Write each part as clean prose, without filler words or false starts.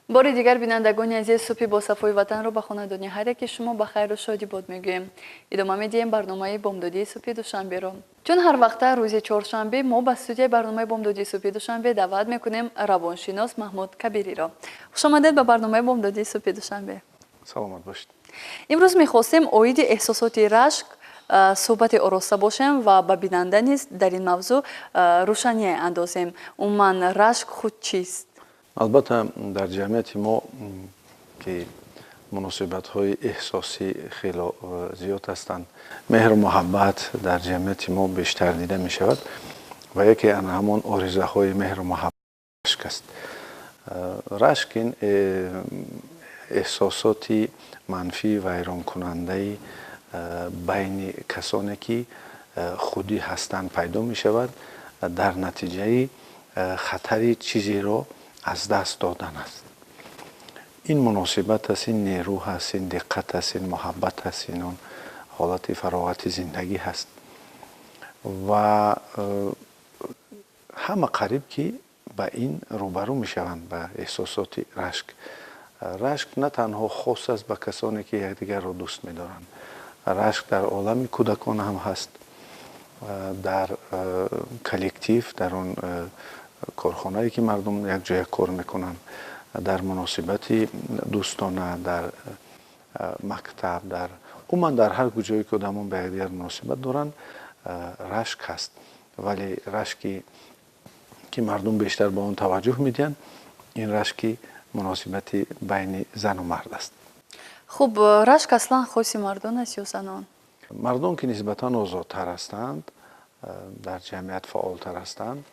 Бори дигар, бинандагони азиз, субҳи босафои ватанро ба хонадони ҳар яки шумо ба хайру шодӣ бод мегӯем. Идома медиҳем барномаи бомдодии субҳи душанберо. Чун ҳар вақта рӯзи чоршанбе мо ба студияи барномаи бомдодии субҳи душанбе даъват мекунем равоншинос Маҳмуд Кабириро. Хушомадед ба барномаи бомдодии субҳи душанбе. Саломат бошед. Имрӯз мехостем оиди эҳсосоти рашк суҳбате ороста бошем ва ба бинанда низ дар ин мавзӯъ рӯшание андозем. Умуман, рашк худ чист? Албатта, дар ҷамъияти мо, ки муносибатҳои эҳсосӣ хело зиёд ҳастанд, меҳру муҳаббат дар ҷамъияти мо бештар дида мешавад ва яке ана ҳамон оризаҳои меҳру муҳаббат рашк аст. Рашк ин эҳсосоти манфӣ, вайронкунандаи байни касоне ки худӣ ҳастанд пайдо мешавад, дар натиҷаи хатари чизеро аз даст додан аст. Ин муносибат аст, ин нерӯ ҳаст, ин диққат аст, ин муҳаббат аст, ин он ҳолати фароғати зиндагӣ ҳаст ва ҳама қариб ки ба ин рӯбарӯ мешаванд, ба эҳсосоти рашк. Рашк на танҳо хос аст ба касоне ки якдигарро дӯст медоранд. Рашк дар олами кӯдакон ҳам ҳаст, дар коллектив, дар он корхонае ки мардум якҷоя кор мекунанд, дар муносибати дӯстона, дар мактаб, дар умуман дар ҳар куҷое ки одамон ба якдигар муносибат доранд, рашк ҳаст. Вале рашки ки мардум бештар ба он таваҷҷӯҳ медиҳанд, ин рашки муносибати байни зану мард аст. Хуб, рашк аслан хоси мардон аст ё занон? Мардон ки нисбатан озодтар ҳастанд, дар ҷамъият фаъолтар ҳастанд,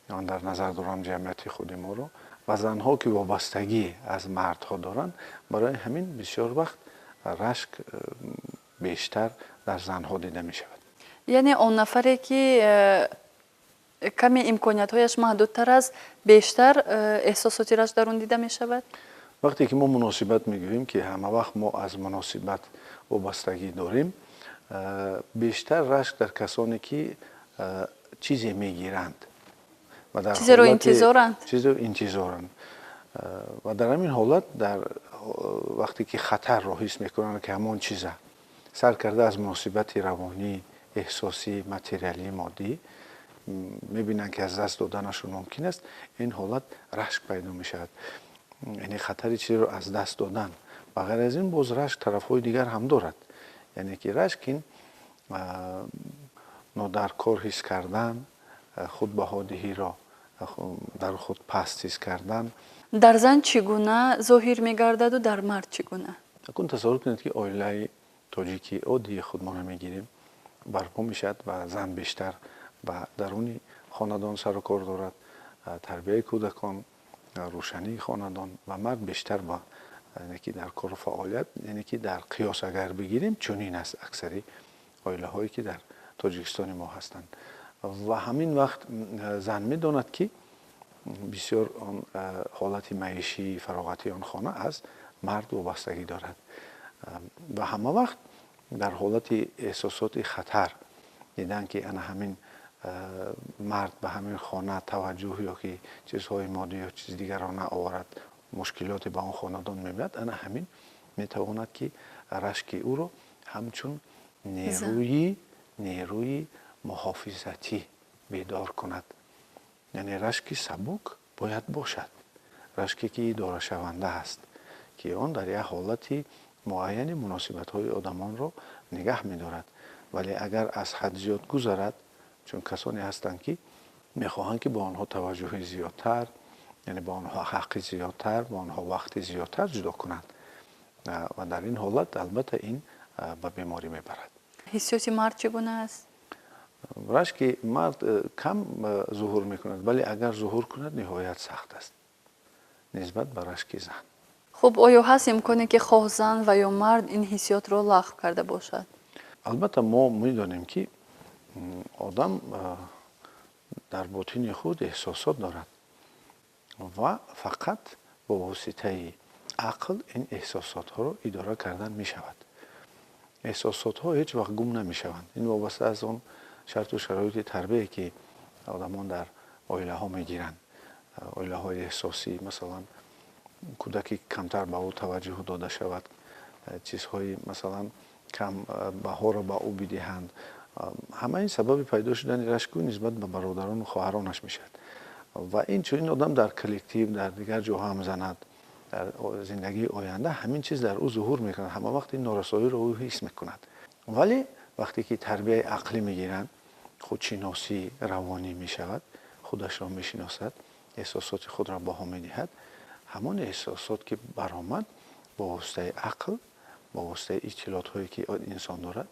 ман дар назар дорам ҷамъияти худи моро, ва занҳо ки вобастагӣ аз мардҳо доранд, барои ҳамин бисёр вақт рашк бештар дар занҳо дида мешавад. Яъне он нафаре ки каме имкониятҳояш маҳдудтар аст, бештар эҳсосоти рашк дар он дида мешавад? Вақте ки мо муносибат мегӯем, ки ҳама вақт мо аз муносибат вобастагӣ дорем, бештар рашк дар касоне ки чизе мегиранд. Чизеро интизоранд. Чизеро интизоранд ва дар ҳамин ҳолат, дар вақте ки хатарро ҳис мекунанд, ки ҳамон чиза сар карда аз муносибати равонӣ, эҳсосӣ, материалӣ, моддӣ мебинанд, ки аз даст доданашон мумкин аст, ин ҳолат рашк пайдо мешавад, яъне хатари чизеро аз даст додан. Ба ғайр аз ин, боз рашк тарафҳои дигар ҳам дорад, яъне ки рашк ин нодаркор ҳис кардан, худбаҳодиҳиро дар худ паст ҳис кардан. Дар зан чӣ гуна зоҳир мегардаду дар мард чӣ гуна? Акун тасаввур кунед, ки оилаи тоҷики оддии худмона мегирем, барпо мешавад ва зан бештар ба даруни хонадон сару кор дорад, тарбияи кӯдакон, рӯшании хонадон, ва мард бештар ба яъне ки дар кору фаъолият. Яъне ки дар қиёс агар бигирем, чунин аст аксари оилаҳое ки дар Тоҷикистони мо ҳастанд. Ва ҳамин вақт зан медонад, ки бисёр он ҳолати маишии фароғатии он хона аз мард вобастагӣ дорад ва ҳама вақт дар ҳолати эҳсосоти хатар дидан, ки ана ҳамин мард ба ҳамин хона таваҷҷӯҳ ё ки чизҳои моддӣ ё чизи дигарро наоварад, мушкилоте ба он хонадон мебиёд. Ана ҳамин метавонад, ки рашки ӯро ҳамчун нерӯи муҳофизатӣ бедор кунад. Яъне рашки сабук бояд бошад, рашке ки идорашаванда аст, ки он дар як ҳолати муайяни муносибатҳои одамонро нигаҳ медорад. Вале агар аз ҳад зиёд гузарад, чун касоне ҳастанд, ки мехоҳанд, ки бо онҳо таваҷҷӯҳи зиёдтар, яъне ба онҳо ҳаққи зиёдтар, ба онҳо вақти зиёдтар ҷудо кунанд, ва дар ин ҳолат албатта ин ба беморӣ мебарад. Ҳиссиёти мард чӣ гуна аст? Рашки мард кам зуҳур мекунад, вале агар зуҳур кунад, ниҳоят сахт аст нисбат ба рашки зан. Хуб, оё ҳаст имконе, ки хоҳ зан ва ё мард ин ҳиссиётро лағв карда бошад? Албатта, мо медонем, ки одам дар ботини худ эҳсосот дорад ва фақат бо воситаи ақл ин эҳсосотҳоро идора кардан мешавад. Эҳсосотҳо ҳеҷ вақт гум намешаванд. Ин вобаста аз он шарту шароити тарбие, ки одамон дар оилаҳо мегиранд. Оилаҳои эҳсосӣ, масалан. Кӯдаке камтар ба ӯ таваҷҷӯҳ дода шавад, чизҳои масалан кам баҳоро ба ӯ бидиҳанд, ҳама ин сабаби пайдо шудани рашку нисбат ба бародарону хоҳаронаш мешавад. Ва ин чунин одам дар коллектив, дар дигар ҷоҳо ҳам занад, дар зиндагии оянда ҳамин чиз дар ӯ зуҳур мекунад, ҳама вақт ин норасоиро ӯ ҳис мекунад. Вале вақте ки тарбияи ақлӣ мегиранд, худшиносии равонӣ мешавад, худашро мешиносад, эҳсосоти худро баҳо медиҳад, ҳамон эҳсосот ки баромад бо воситаи ақл, бо воситаи иттилоотҳое ки инсон дорад,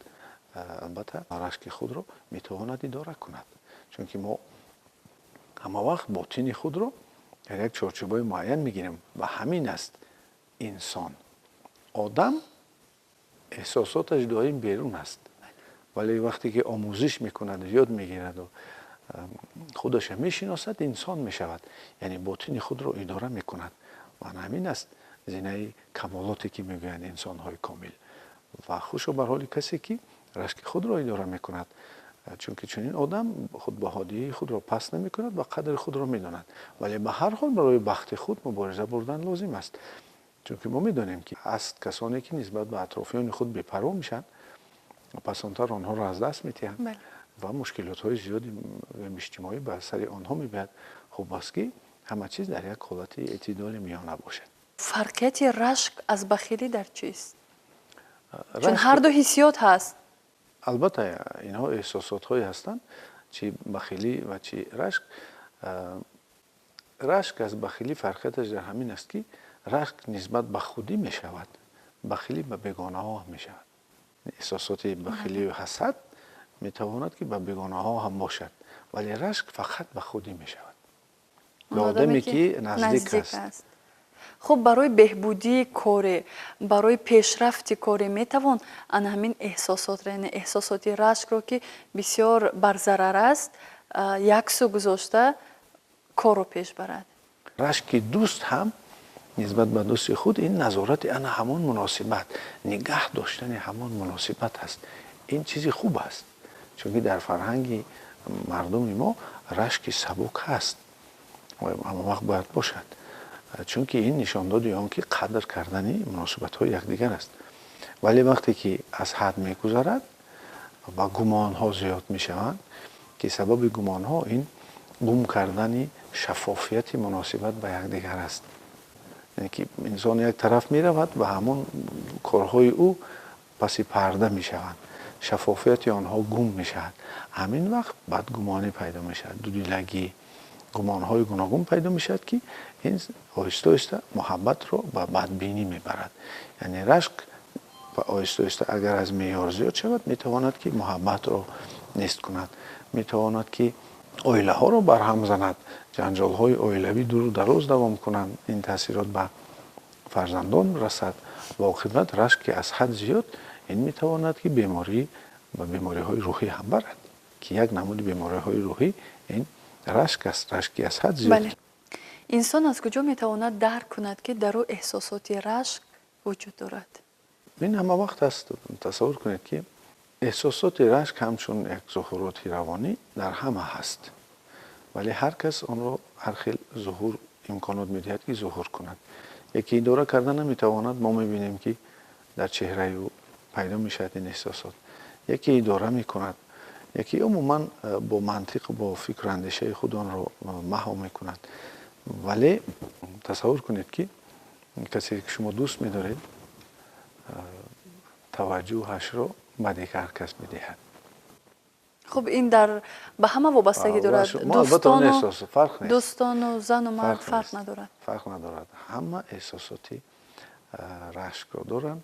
албатта рашки худро метавонад идора кунад. Чунки мо ҳама вақт ботини худро дар як чорчӯбаи муайян мегирем ва ҳамин аст инсон. Одам эҳсосоташ доим берун аст, вале вақте ки омӯзиш мекунад, ёд мегираду худаша мешиносад, инсон мешавад, яъне ботини худро идора мекунад. Ва ҳамин аст зинаи камолоте ки мегӯянд инсонҳои комил. Ва хушо бар ҳоли касе ки рашки худро идора мекунад, чунки чунин одам худбаҳодии худро паст намекунад ва қадри худро медонад. Вале ба ҳар ҳол барои бахти худ мубориза бурдан лозим аст, чунки мо медонем ки аст касоне ки нисбат ба атрофиёни худ бепарво мешаванд, пасонтар онҳоро аз даст метиҳанд ва мушкилотҳои зиёди иҷтимоӣ ба сари онҳо мебиёяд. Хуб аст ки ҳама чиз дар як ҳолати эътидоли миёна бошад. Фарқияти рашк аз бахилӣ дар чист? Чун ҳар ду ҳиссиёт ҳаст. Албатта инҳо эҳсосотҳое ҳастанд, чи бахилӣ ва чи рашк. Рашк аз бахилӣ фарқияташ дар ҳамин аст ки рашк нисбат ба худӣ мешавад, бахилӣ ба бегонаҳо мешавад. Эҳсосоти бахилию ҳасад метавонад ки ба бегонаҳо ҳам бошад, вале рашк фақат ба худӣ мешавад, ба одаме ки наздик аст. Хуб, барои беҳбудии коре, барои пешрафти коре метавон ана ҳамин эҳсосотро, яъне эҳсосоти рашкро, ки бисёр барзарар аст, як сӯ гузошта корро пеш барад. Рашки дӯст ҳам нисбат ба дӯсти худ ин назорати ана ҳамон муносибат, нигаҳ доштани ҳамон муносибат аст. Ин чизи хуб аст, чунки дар фарҳанги мардуми мо рашки сабук ҳаст, ҳама вақт бояд бошад, чунки ин нишондоди он ки қадр кардани муносибатҳои якдигар аст. Вале вақте ки аз ҳад мегузарад ва гумонҳо зиёд мешаванд, ки сабаби гумонҳо ин гум кардани шаффофияти муносибат ба якдигар аст, яъне ки инсон як тараф меравад ва ҳамон корҳои ӯ паси парда мешаванд, шаффофияти онҳо гум мешавад. Ҳамин вақт бадгумонӣ пайдо мешавад, дудилагӣ, гумонҳои гуногун пайдо мешавад, ки ин оҳиста оҳиста муҳаббатро ба бадбинӣ мебарад. Яъне рашк оҳиста оҳиста агар аз меъёр зиёд шавад, метавонад ки муҳаббатро нест кунад, метавонад ки оилаҳоро барҳам занад, ҷанҷолҳои оилавӣ дуру дароз давом кунанд, ин таъсирот ба фарзандон расад ва оқибат рашки аз ҳад зиёд ин метавонад ки беморӣ ба бемориҳои рӯҳӣ ҳам барад, ки як намуди бемориҳои рӯҳӣ ин рашк аст, рашки аз ҳад зиёд. Инсон аз куҷо метавонад дарк кунад, ки дар ӯ эҳсосоти рашк вуҷуд дорад? Ин ҳама вақт аст. Тасаввур кунед ки эҳсосоти рашк ҳамчун як зуҳуроти равонӣ дар ҳама ҳаст, вале ҳар кас онро ҳар хел зуҳур имконот медиҳад ки зуҳур кунад. Яке идора карда наметавонад, мо мебинем ки дар чеҳраи ӯ пайдо мешавад ин эҳсосот. Яке идора мекунад, яке умуман бо мантиқ, бо фикру андешаи худ онро маҳв мекунад. Вале тасаввур кунед ки касе ки шумо дӯст медоред, таваҷҷӯҳашро ба дигар кас медиҳад. Хуб, ин дар ба ҳама вобастагӣ дорад. Дӯстону зану мард фарқ надорад. Фарқ надорад. Ҳама эҳсосоти рашкро доранд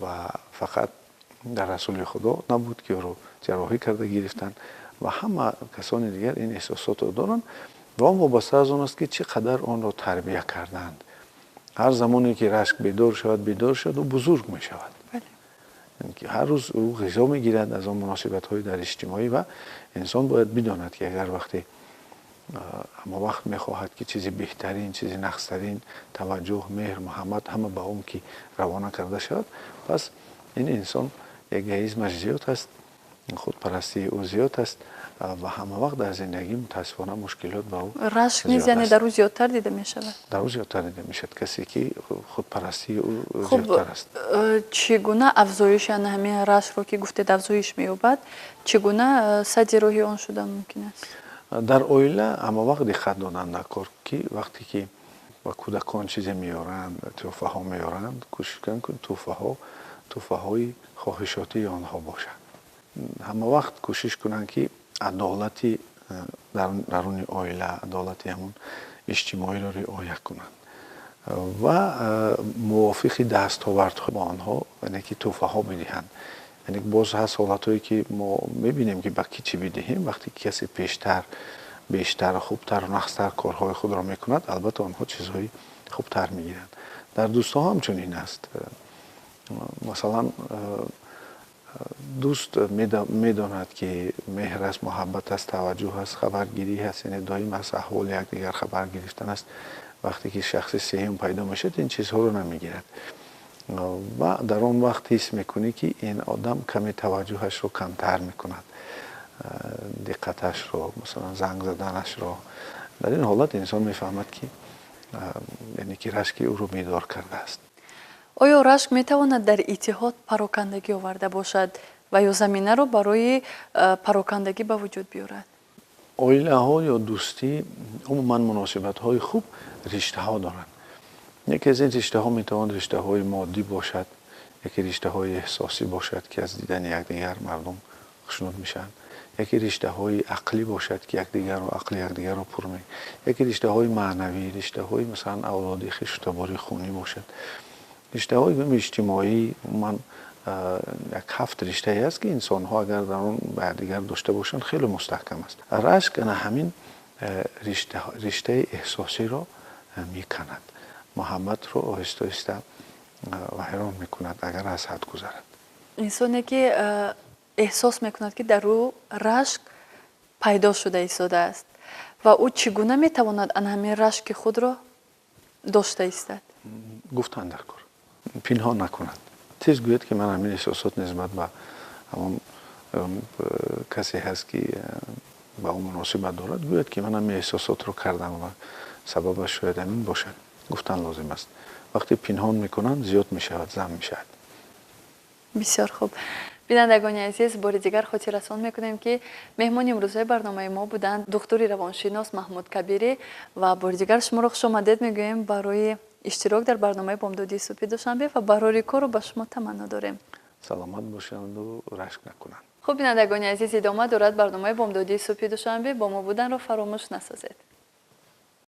ва фақат дар Расули Худо набуд ки ӯро ҷарроҳӣ карда гирифтанд ва ҳама касони дигар ин эҳсосотро доранд ва он вобаста аз он аст ки чӣ қадар онро тарбия кардаанд. Ҳар замоне ки рашк бедор шавад, ӯ бузург мешавад. Ҳар рӯз ӯ ғизо мегирад аз он муносибатҳои дар иҷтимоӣ ва инсон бояд бидонад ки агар вақте ҳама вақт мехоҳад ки чизи беҳтарин, чизи нақстарин, таваҷҷӯҳ, меҳр, муҳаббат ҳама ба он ки равона карда шавад, пас ин инсон эгоизмаш зиёд аст, Худпарастии ӯ зиёд аст ва ҳама вақт дар зиндагӣ мутаассифона мушкилот ба ӯ рашк низ, яъне дар ӯ зиёдтар дида мешавад. Дар ӯ зиёдтар дида мешавад, касе ки худпарастии ӯ зиёдтар аст. Чӣ гуна афзоиш, яъне ҳамин рашкро ки гуфтед афзоиш меёбад, чӣ гуна садди роҳи он шудан мумкин аст? Дар оила ҳама вақт диққат додан дар кор, ки вақте ки ба кӯдакон чизе меоранд, тӯҳфаҳо меоранд, кӯшиш кунанд, ки тӯҳфаҳо тӯҳфаҳои хоҳишотии онҳо бошад. Ҳама вақт кӯшиш кунанд, ки адолати дар даруни оила, адолати ҳамон иҷтимоиро риоя кунанд ва мувофиқи дастовардҳо ба онҳо, яъне ки тӯҳфаҳо бидиҳанд. Яъне боз ҳаст ҳолатҳое, ки мо мебинем, ки ба ки чӣ бидиҳем. Вақте ки касе пештар, бештар, хубтар, нағзтар корҳои худро мекунад, албатта онҳо чизҳои хубтар мегиранд. Дар дӯстҳо ҳам чунин аст. Масалан, дӯст медонад, ки меҳр аст, муҳаббат аст, таваҷҷӯҳ аст, хабаргирӣ аст, яъне доим аз аҳволи якдигар хабар гирифтан аст. Вақте ки шахси сеюм пайдо мешавад, ин чизҳоро намегирад ва дар он вақт ҳис мекунӣ, ки ин одам каме таваҷҷӯҳашро камтар мекунад, диққаташро, масалан, занг заданашро. Дар ин ҳолат инсон мефаҳмад, ки яъне ки рашки ӯро бедор кардааст. Оё рашк метавонад дар иттиҳод парокандагӣ оварда бошад ва ё заминаро барои парокандагӣ ба вуҷуд биёрад? Оилаҳо ё дӯстӣ, умуман муносибатҳои хуб риштаҳо доранд. Яке аз ин риштаҳо метавонад риштаҳои моддӣ бошад, яке риштаҳои эҳсосӣ бошад, ки аз дидани якдигар мардум хушнуд мешаванд, яке риштаҳои ақлӣ бошад, ки якдигарро, ақли якдигарро пур ме, яке риштаҳои маънавӣ, риштаҳои, масалан, авлоди хештабори хунӣ бошад, риштаҳои иҷтимоӣ. Умуман як ҳафт риштае аст, ки инсонҳо агар дар он ба якдигар дошта бошанд, хеле мустаҳкам аст. Рашк ана ҳамин риштаи эҳсосиро меканад, муҳаббатро оҳиста оҳиста вайрон мекунад, агар аз ҳад гузарад. Инсоне ки эҳсос мекунад, ки дар ӯ рашк пайдо шуда истодааст, ва ӯ чӣ гуна метавонад ана ҳамин рашки худро дошта истад? Гуфтан дар кор, пинҳон накунад, тез гӯяд, ки ман ҳамин эҳсосот нисбат ба ҳамон касе ҳаст, ки ба ӯ муносибат дорад, гӯяд, ки ман ҳамин эҳсосотро кардам ва сабабаш шояд ҳамин бошад. Гуфтан лозим аст. Вақте пинҳон мекунанд, зиёд мешавад, зам мешавад. Бисёр хуб. Бинандагони азиз, бори дигар хотиррасон мекунем, ки меҳмони имрӯзаи барномаи мо буданд духтури равоншинос Маҳмуд Кабирӣ, ва бори дигар шуморо хушомадед мегӯем барои иштирок дар барномаи бомдодии субҳи душанбе ва барори корро ба шумо таманно дорем. Саломат бошанду рашк накунанд. Хуб, бинандагони азиз, идома дорад барномаи бомдодии субҳи душанбе. Бо мо буданро фаромӯш насозед.